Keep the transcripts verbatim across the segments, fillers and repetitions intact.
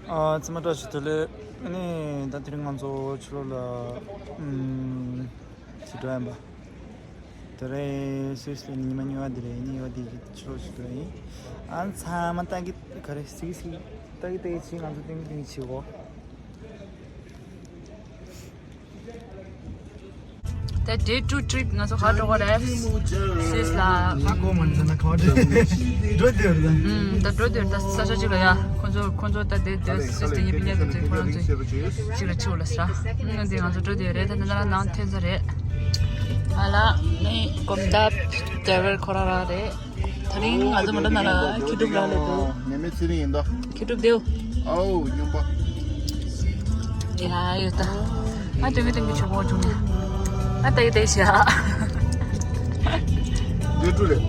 ཨ། ཚང་མ་བཀྲ་ཤིས་བདེ་ལེགས། ཨ་ནི་ད་དེ་རིང་ང་ཚོ་ཕྱི་ལོགས་ལ་ཨམ་ཅིག་འགྲོ་ཡིན་པ། དེ་རིང་སུད་སི་ལ་ཉི་མ་གཉིས་པ་དེ་རེད། ཉིན་པ་དེ་གི་ཕྱི་ལོགས་ཤིག་འགྲོ་ཡིན། ཨ་ཚང་མ་ལྟ་གི་ག་རེ་སིག་སིག་ལྟ་གི་ལྟ་གི་བྱེད། ང་ཚོ་ཏིང་ཏིང་བྱེད་གོ། ད་day two trip ང་ཚོ་ག་འགྲོ་གི་རེད། སུད་སི་ལ། ཧ་གོ་མ་འདྲ་ན་ག་འགྲོ་འགྲོ་འདོད་རེད། ཨུམ། ད་འགྲོ་འདོད་རེད། ད་ས་ཆ་གཅིག་ལ་ཡ། ཁོ་ཚོ་ཁོ་ཚོ་ད་དེ་དེ་སུད་སི་དེ་ཉིད་པི་ཉེ་དེ་ཁོ་རང་ཚོ་གཅིག་ལ་གཅིག་ལ་ས། ཨུམ། འདི་ང་ཚོ་འགྲོ་འདོད་རེད། ད་ནི་ད་ནང་ཐོན་ས་རེད། ཨ་ལ་ནི་གོམ་སྟབས་ཌ་རའི་བར་ཁོ་རང་རང་རེད། དེ་རིང་ང་ཚོ་མོ་ཊ་ནང་ལ་ཁྱི་ཕྲུག་རང་སླེབས་འདུག་ངེས་མེད་ཚེ་རིང་ཡིན་ད། ཁྱི་ཕྲུག་དེའུ། ཨའུ་སྨྱོན་པ། ཡ་ཡོད་ད། ང་སྟོན་གི་སྟོན་གི་ཆོག་པོ་བྱུང་ཡ། ང་ལྟ་གི་ལྟ་གི་བྱ། ཡོད་ཀྲུ་རེད།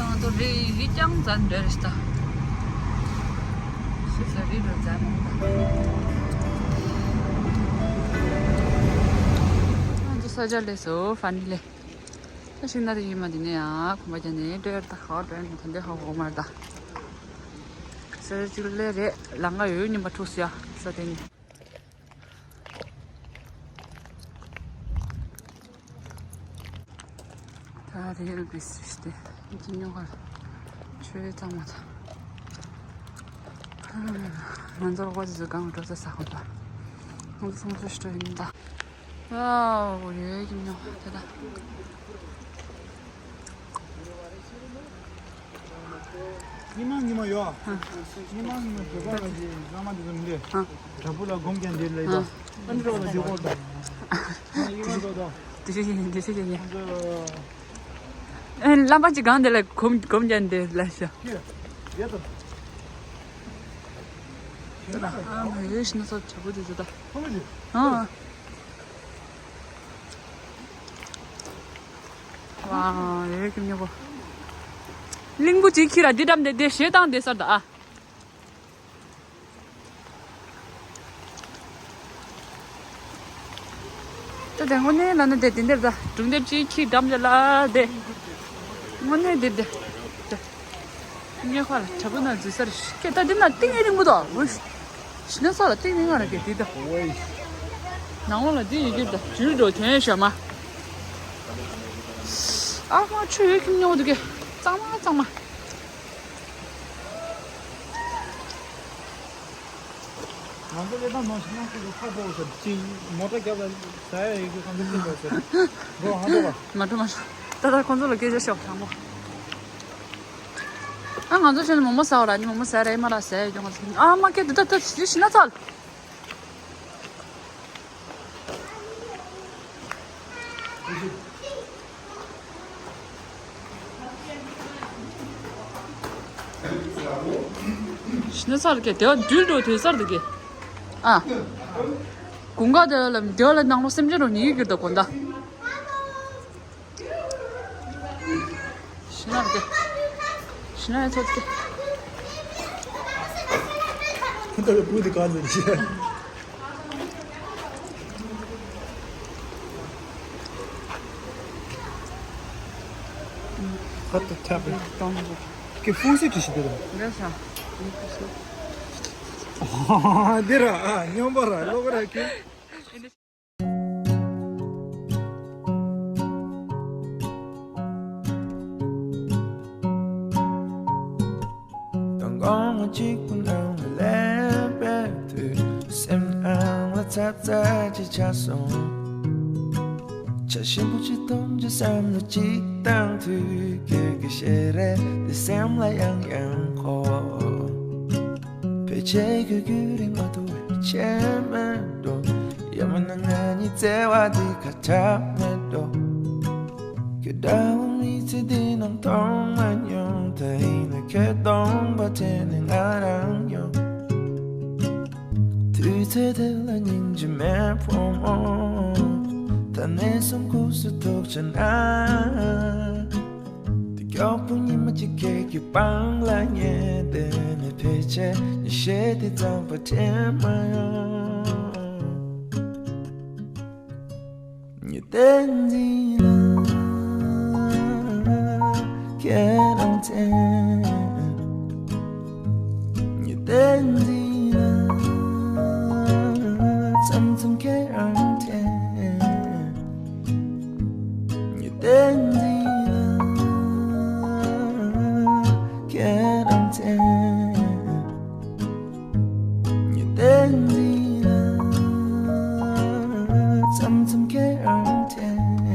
ང་ཚོ་རི་རི་རྐྱང་ཙམ་འགྲོ་རེད་ཤག་ད། ཤི་ས་རི་རུ་ཙམ་མོ་ད། ང་ཚོ་ས་ཆ་སླེབས་སོང་། ཧྥ་ནི་ལི། ད་ཤིང་ནགས་དེ་ཡིན་མ་དེ་ནས་ཡང་གོམ་པ་རྒྱག་ནས་འགྲོ་ཡ་རེད། ད་ག་པར་འགྲོ་ཡ་ནི་ད་འདི་ཧ་གོ་མ་རེད་ད། ས་ཆ་གཅིག་སླེབས་རེད། ལམ་ཁ་ཡོད་ཉིན་པ་འཁྲུག་སོང་ཡ། ས་དེ་ནི། ད་རེད་བི་སི་སྟེ་ཅི་ཉོ་གར་ཆོས་གཙང་མ་དང་། ང་ཚོར་གོ་ཚོད་གང་འགྲོ་ས་ས་ཁོ་ད། ང་ཚོ་སོང་ཚོད་ཤི་ཡིན་ད། ཨའོ་ཡོད་ཀྱི་ཉོ་དེ་ད། ཉི་མ་ཉི་མ་ཡོད། ཉི་མ་ཉི་མ་དུས་པ་ལ་ཅི་བླ་མ་དེ་ཚོ་མི་འདུག་ཨ། དྲ་འབུ་ལ་སྒོམ་རྒྱག་འདིར་ལ་ཡིན་ད། ཨ་འདྲ་བ་ལ་ཞུ་གོ་ད། ཡིན་གོ་ད། དེ་ཤེས་ཡིན་དེ་ཤེས་ཡིན། ཨེ་བླ་མ་ཅི་གང་དེ་ལ་སྒོམ་སྒོམ་རྒྱག་འདིར་ལ་ཤ། ཡོད་ད། ཨ་མ་ཡོད་ཤི་ན་ཚོ་དྲ་འབུ་དེ་ཚོ་ད། ཨ། ཝའོ་ཡོད་ཀྱི་མྱོང་གོ། གླིང་བུ་ཅིག་ཁྱི་ར་འདི་འགྲམ་དེ་དེ་ཞེ་སྡང་དེ་སར་ད་ཨ། ད་དེ་དངོས་གནས་ལ་ན་དེ་དེ་འདིར་ད་སྒྲུང་དེབ་ཅིག་ཁྱི་འགྲམ་དེ་ལ་དེ། དངོས་གནས་དེ་དེ། དེ། ངས་ཁ་ལ་དྲ་འབུ་ན་འཛུལ་སར་ཤི་ཀེ་ད་འདི་ན་ཏིང་ངེ་གླིང་བུ་དོ། ཤི་ན་ས་ལ་ཏིང་ནི་ང་ར་གེ་དེ་ད། ནང་ལོགས་ལ་དེ་ཡི་གེ་ད་ཇུས་འགྲོ་དོན་ཤ་མ། ཨ་མ་ཆུ་ཡོད་ཀྱི་མྱོང་འདུག་གེ། གཙང་མ་གཙང་མ། ང་ཚོ་ལས་དང་ནང་ཞིག་ནང་ཁུལ་དུ་ཁ་སྤོ་ཟེར་ཅིག་མོ་ཊ་རྒྱབ་ལ་ཟ་ཡ་ཡོད་གི་ཁ་འདུག་ཟེར་ཟེར་འགྲོ་ཧ་འགྲོ་བ། མ་འགྲོ་མ་འགྲོ། ད་ལྟ་ཁོང་ཚོ་ལ་སྐད་ཆ་ཤོག་དྲང་མོ། ཨ་ང་ཚོ་ཕྱིན་ནས་མོག་མོག་ཟ་བ་ར་ནི་མོག་མོག་ཟ་ར་ཡི་མ་ར་ཟ་ཡ་ཡོད་ང་ཚོ་ཨ་མ་སྐད་འདི་ད་ད་ཞི་ན་ཚལ། ཤི་ན་ཚར་གི་དེ་བ་འདུལ་འགྲོ་དུས་གསར་དུ་གི། ཨ། དགུན་ཁ་དེ་ལ་དེ་བ་ལ་ནང་ལོ་སེམས་ཅན་རོ་ཉིད་ཀྱི་དགོན་ད། ཤི་ན་གི། ཤི་ན་ཡ་ཚོད་གི། ད་ལ་བུ་དེ་ག་ཚོད་རེད། ཁ་ཏ་ཐབ་རེད། ཀྱི་ཧྥུང་སི་ཏི་ཞིག་དེ་རེད། འདི་ར་ཨ་སྙོམས་པ་ར་ལོག་ར་ཁྱོད། དང་གོང་མ་གཅིག་པུ་ནང་ལ་ལེན་པའི་དུས། སེམས་ནང་ལ་ཚབ་ཚབ་ཅིག་ཆགས་སོང་། ཆ་ཞིམ་པོ་ཅིག་འཐུང་ཅིག་བསམ་བློ་ཅིག་བཏང་དུས། ཁྱོད་ཀྱི་ཞལ་རས་འདི་སེམས་ལ་ཡང་ཡང་འཁོར། ཕལ་ཆེར་ཁྱོད་རྒྱུན་རིང་མ་ཐུབ་པའི་ཆེད་མེད་འགྲོ། ཡང་མིན་ན་ང་གཉིས་བརྩེ་བ་འདི་ཁ་ཁྱབ་མེད་འགྲོ། ཁྱོད་འདྲ་བོ་མི་ཚེ་འདི་ནང་མཐོང་མ་མྱོང་། ད་ཡིན་ན་ཁྱོད་སྟོང་པ་དེ་ནི་ང་རང་ཡོང་། དུས་ཚོད་དེ་ལ་སྙིང་རྗེ་མེད་ཕོ་མོ། ད་ནས་བཟུང་སྐུ་གཟུགས་ཐུག་ཆ་ན། དེ་མགྱོགས་པོ་ཉི་མ་གཅིག་ཁྱེད་ཀྱི་པང་ལ་ཉལ་བསྡད་ནས། ཕལ་ཆེར་ཉི་ཤེལ་དེ་ཙམ་པ་དྲན་མ་ཡོང་། ཉི་ཟླའི་མདུན་ལ་ཁྱེད་རང་མཚན། ཉི་ཟླའི་མདུན་ལ་མཚམས་མཚམས་ཁྱེད་རང་དྲན། ཉི་ཟླའི་མདུན་ལ་ཁྱེད་རང་མཚན། ཉི་ཟླའི་མདུན་ལ་མཚམས་མཚམས་ཁྱེད་རང་དྲན།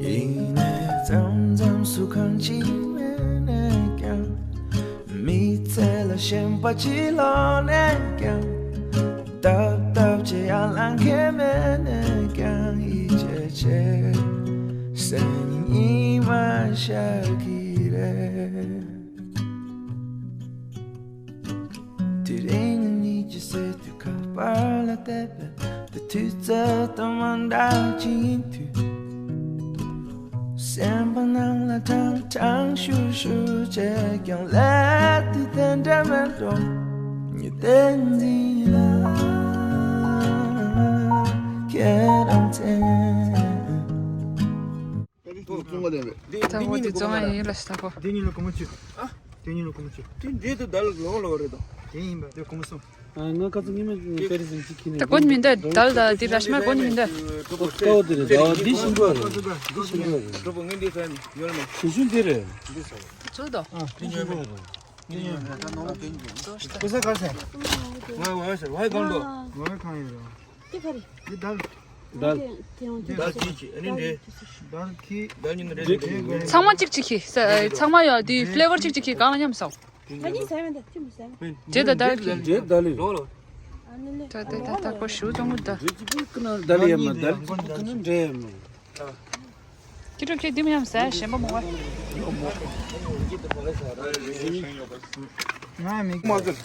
ཡིན་ནའི་མཚམས་མཚམས་སུ་གང་ཅི་མེད་ནས་ཀྱང་། མི་ཚེ་ལ་ཞེན་པ་ཅི་ལོག་ནས་ཀྱང་། སྟབས་སྟབས་ཀྱིས་ཡར་ལངས་མཁན་མེད་ནས་ཀྱང་། ཡིད་ཆེས་བྱེད་སེམས་ཉིད་ཉི་མ་ཤར་གྱི་རེད། དེ་རིང་ཉིད་ཀྱི་སྲིད་དུ་ཁ་པར་ལ་བལྟས་པས། དེ་དུས་ཚོད་དང་མ་འདྲ་ཅིག་ཡིན་དུས། སེམས་པ་ནང་ལ་ཀྲང་ཀྲང་ཤུར་ཤུར་བྱས་ཀྱང་། ལས་དེ་དེ་འདྲ་མེད་འགྲོ། ཉི་ཟླའི་མདུན་ལ་ཁྱེད་རང་མཚན། ཏོག་བཙོང་བ་ལེན་པས། ད་འོ་དེ་བཙོང་བ་ཡིན་ལ་ཤི་ད་གོ། དེ་ཉིན་ལ་སྒོར་མོ་བཅུ། ཨ། དེ་ཉིན་ལ་སྒོར་མོ་བཅུ། དེ་འདྲེ་དུ་ད་ལ་ལོག་ལོག་རེད་དོ། དེ་ཡིན་པ་དེ་སྒོར་མོ་གསུམ། ཨ། ང་ཁ་ཚ་ངེས་མེད་པེ་རི་སིང་གཅིག་ཁྱེར་ནས། ད་དགོན་མི་འདུག་དལ་ད་དེ་ར་ཤི་མ་དགོན་མི་འདུག་ཀ་བ་དེ་རེད། ད་འདི་ཤིང་ཀ་རེད། འདི་ཤིང་ཀ་རེད། གྲོགས་པོ་ངས་འདི་ཟ་ནི་ཡོད་ལ་མ། ཞུ་ཞུ་འདི་རེད། འདི་ཟ་བ། ཚུལ་དོ། འདི་ཤིང་ཀ་རེད། འདི་ཡོད་ལ་ད་ནོར་བ་གན་གི། ཀུ་ས་ག་ས། ཝའི་ཝའི་ཟེར་ཝའི་གང་འདུག་ཝའི་གང་ཡོད་ར། འདི་ག་རེ། འདི་དལ། དལ། འདི་ཅི་ཅི་ཨ་ནི་འདྲེ། དལ་གྱི་ཅི། དལ་ཉིན་འདྲེ་འདྲེ། ཚང་མ་གཅིག་གཅིག་གི་ས་ཚང་མ་ཡོད་དེ་ཕི་ལེ་ཝར་གཅིག་གཅིག་གི་གང་ལ་མཉམ་སོང་། ད་ནི་ཟ་བ་འདི་ཅི་མི་ཟ་བ། འདྲེ་དང་དལ་གྱི། འདྲེ་དལ་ལི། ལོ་ལོ། ཨ་ནི་ལེ། ད་ད་ད་ད་ཁོ་ཞུ་ཙང་གུ་ད། འདྲེ་ཅི་ཀུན་ཀུན་ན་དལ་ཡ་མ་དལ་ཀུན་ཀུན་ན་འདྲེ་ཡ་མ། ཁྱེད་ཚོ་ཁྱེད་འདི་མི་ཡང་ཟ་ཞེན་པ་མོ་བ། ང་མི་མ་ཟེར།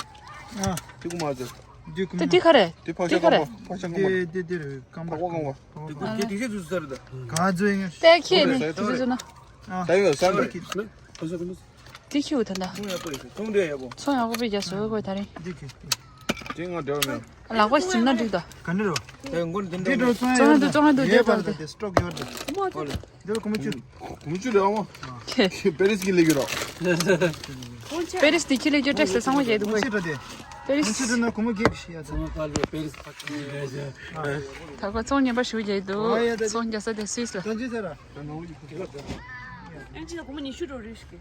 ཨ། དེ་ཀུ་མ་ཟེར། དེ་ཀུ་ད་མ། དེ་ག་རེད། དེ་ཕག་དེ་ཤ་ག་རེད། སྐམ་པ་ཕག་ཤ་སྐམ་པ། དེ་དེ་དེ་རེད་སྐམ་པ། ཕག་པ་སྐམ་པ། དེ་ཀུ་དེ་དེ་ཤ་ཟུ་ཟ་རེད་ད། ག་ཚོད་ཡིན། ད་ཁྱེད་ནི་དེ་ཟ་ཟ་ཟ་ན། ཨ། ད་ཡོད་ཟ་མ་རེད། ཕག་ཤ་སྐམ་པ། དེ་ཁྱེད་འུ་ད་ད། ཚོང་ཡག་པོ་ཡོད། ཚོང་འདྲེ་ཡག་པོ། ཚོང་ཡག་པོ་པས་རྒྱ་སོ་གོ་ད་རིང་། འདི་གི། དེ་ང་འདྲ་བ་མེད། ལག་པ་ཞིམ་ན་འགྲིག་ད། ག་འདྲ་རོ། དེ་མགོ་འདི་འདྲ་འདི་འགྲོ་ཚོང་ཡག་འདུག་ཚོང་ཡག་འདུག་ཡོད་པ་དེ་སི་ཊོག་ཡོད་དེ། ཨོ་ལེ། འདི་ལ་སྒོར་མོ་བཅུ། སྒོར་མོ་བཅུ་རེད་ཨ་མ། ཁྱེད། པེ་རི་སི་གི་ལས་རྒྱུ་རོ། པེ་རི་སི་དེ་ཁྱེད་ལས་རྒྱུ་ཊེག་སི་ཚང་མ་རྒྱག་འདུག་གོ། སྒོར་མོ་བཅུ་རེད་དེ། པེ་རི་སི། སྒོར་མོ་བཅུ་རེད་ན་སྒོར་མོ་བརྒྱད་ཞིག་ཡ་ཚང་མ་དཀའ་ལས་པེ་རི་སི། ད་གོ་ཚོང་ཉན་པ་ཞུ་རྒྱག་འདུག་ཨོ་ཡ་ད། ཚོང་རྒྱག་ས་དེ་སུད་སི་ལ། ད་ཅི་ཟེར་ར། ད་ནང་ལ་ཡོད་གི། ཨེ་ཅི་ད་སྒོར་མོ་ཉི་ཤུ་འགྲོ་རེད་ཤི།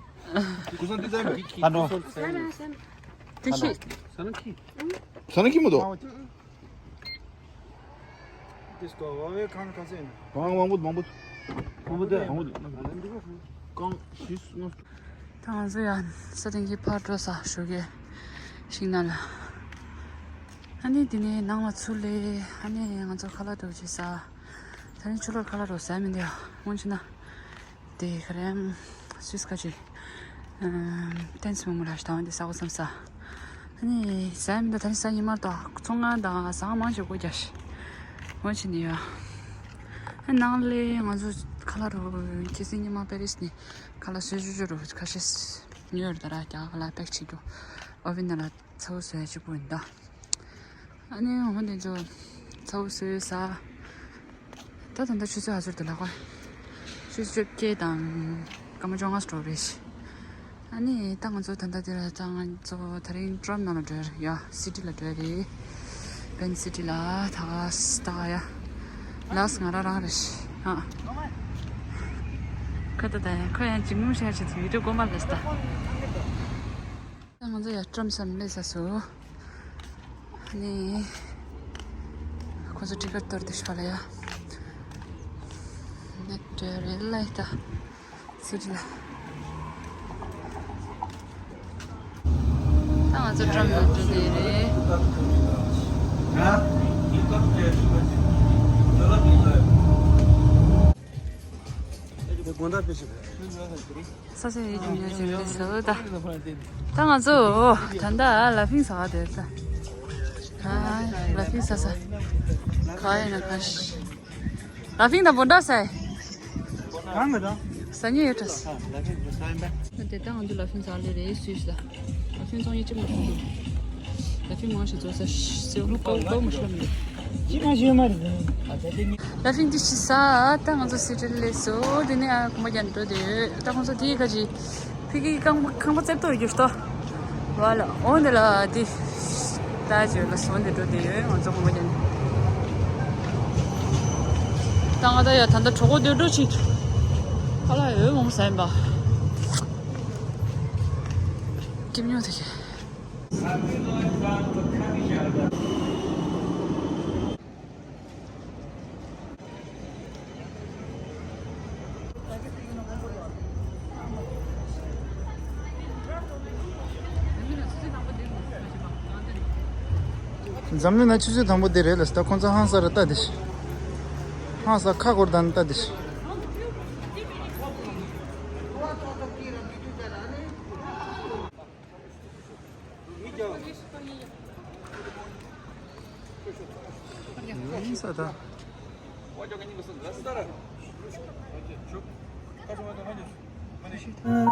ཀུ་སང་འདི་ཙམ་རེད། ཨ་ནོ། དེ་ཤི། ས་ན་ཁི། ས་ན་ཁི་མོ་དོ། དེ་སྐོར་བ་བའི་ཁང་ཁ་སེ་ནི། གང་མང་པོ་མང་པོ། མང་པོ་དེ་མང་པོ། གང་ཤིས་ནོ། ད་ང་ཚོ་ཡང་ས་སྟེང་གི་ཕར་འགྲོ་ས་ཞོགས་ཀས་ཤིང་ནང་ལ། ཨ་ནི་དེ་ནས་ནང་ལ་ཚུར་སླེབས། ཨ་ནི་ང་ཚོ་ཁ་ལག་འགྲོ་བྱེད་ས། ད་ནི་ཕྱི་ལོགས་ཁ་ལག་འགྲོ་ཟ་མི་འདུག་སྔོན་ཆུ་ན། དེ་ག་རེ་སུད་སི་ཁ་ཅིག་ཏན་སི་མོ་མོ་ལ་ཞིག་དང་དེ་ས་གོ་བསམ་ས། ཨ་ནི་ཟ་མི་འདུག་ད་ནི་ས་ཉི་མར་དང་ཚོང་ང་དང་ཟ་མང་ཞིག་གོ་རྒྱ་ཞིག་སྔོན་ཆུ་ནི་ཡོད། ཨ་ནང་ལས་ང་ཚོ་ཁ་ལག་འགྲོ་ཁྱི་སེང་ཉི་མ་པེ་རི་སི་ནི་ཁ་ལག་སུད་སུ་ཅོ་རུ་ཁ་ཤས་ཉོས་ར་ད་ར་རྒྱ་ཁ་ལག་པེག་བྱེད་རྒྱུ། ཨོ་ཝེན་ནང་ལ་ཚ་བོ་བཟོ་ཡ་གཅིག་པུ་ཡིན་ད། ཨ་ནི་འོ་དེ་ཚོ་ཚ་བོ་བཟོས་ས། ད་ད་ལྟ་ཆུ་ཚོད་ག་ཚོད་འདུག་ལགས། ཆུ་ཚོད་བཅོ་བརྒྱད་དང་སྐར་མ་བཅོ་ལྔ་འགྲོ་རེད། ཨ་ནི་ད་ང་ཚོ་ད་ལྟ་འདི་ལ་ད་ང་ཚོ་དེ་རིང་ཊམ་ནང་ལ་འགྲོ་ཡ། སི་ཊི་ལ་འགྲོ་ཡ་རེད། བེན་སི་ཊི་ལ་ད་ག་ས་ད་ག་ཡ། ལགས་ང་རང་རང་རེད། ཨ། ཁ་ད་ད་ཡ་ཁོ་ཡང་འཇིགས་སྣང་ཤར་ཆེད་དུ་ཡུལ་གྲུ་སྒོ་མ་ལས་ད། ད་ང་ཚོ་ཡ་ཊམ་སར་སླེབས་ཚར་སོང་། ཨ་ནི། ཁོ་ཚོ་ཊི་ཀེཊ་གཏོར་དེ་ཤ་ལ་ཡ། ནེག་ཊི་རེད་ལ་ཡ་ད། སི་ཊི་ལ། ད་ང་ཚོ་ཊམ་ནང་འགྲོ་དེ་རེད། དགོང་དག་དཔེ་ཞིག་ས་ཆ་ཡི་ཇུ་ཉོ་ཇུ་རེད་ཟེར་ད། ད་ང་ཚོ་ད་ལྟ་ལ་ཕིང་ཟ་ག་དེ་ད། ཨ། ལ་ཕིང་ཟ་ས། ག་ཡིན་ན་ག་ཤི། ལ་ཕིང་དང་བོན་ཌ་ཟ་ཡི། གང་གི་དང་། ཟ་ཉེ་ཡོད་ཏྲ། ལ་ཕིང་ཟ་ཡིན་པ། དེ་ད་ང་ཚོ་ལ་ཕིང་ཟ་ལེ་རེད་སུས་ཟ། ལ་ཕིང་ཚོང་ཡི་ཅི་མ་ཤི། ལ་ཕིང་མང་ཞིག་ཚོ་ཟ་ཤི་ཟེར་ལུག་པ་པ་མ་ཤི་ལ་མི། ཅི་མ་ཤི་མ་རེད། ལ་ཕིང་དེ་ཤི་ས། ད་ང་ཚོ་སི་ཊི་ལ་སླེབས་སོང་། དེ་ནས་ཨ་གོམ་པ་རྒྱག་འགྲོ་དེ་ཡོད། ད་ང་ཚོ་དེའི་ཁ་ཅིག་ཕི་གི་རྐང་པ་རྐང་པ་རྩེབ་ཏོ་རྒྱུ་ལྟོ། བ་ལ་འོ་འདི་ལ་དེ། ད་ཅོ་ལ་སོང་དེ་འགྲོ་དེ་ཡོད། ང་ཚོ་གོམ་པ་རྒྱག་ནས། ད་ང་ད་ཡ་ད་ད་གྲོགས་པོ་དེ་འགྲོ་ཅིག་ཁ་ལག་ཡོད་མོང་ཟ་ཡིན་པ། ཀིམ་ཉོ་དེ་གི། འཛམ་གླིང་ན་ཆུ་ཚོད་དང་པོ་འདི་རེད་ལ། ད་ཁོང་ཚོ་ཧང་སང་རེད་ལྟ་དེ། ཧང་སང་ཁ་སྐོར་དང་ལྟ་དེ།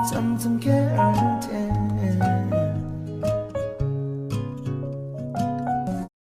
ཙམ་ཙམ་ཁེར་ཏེ།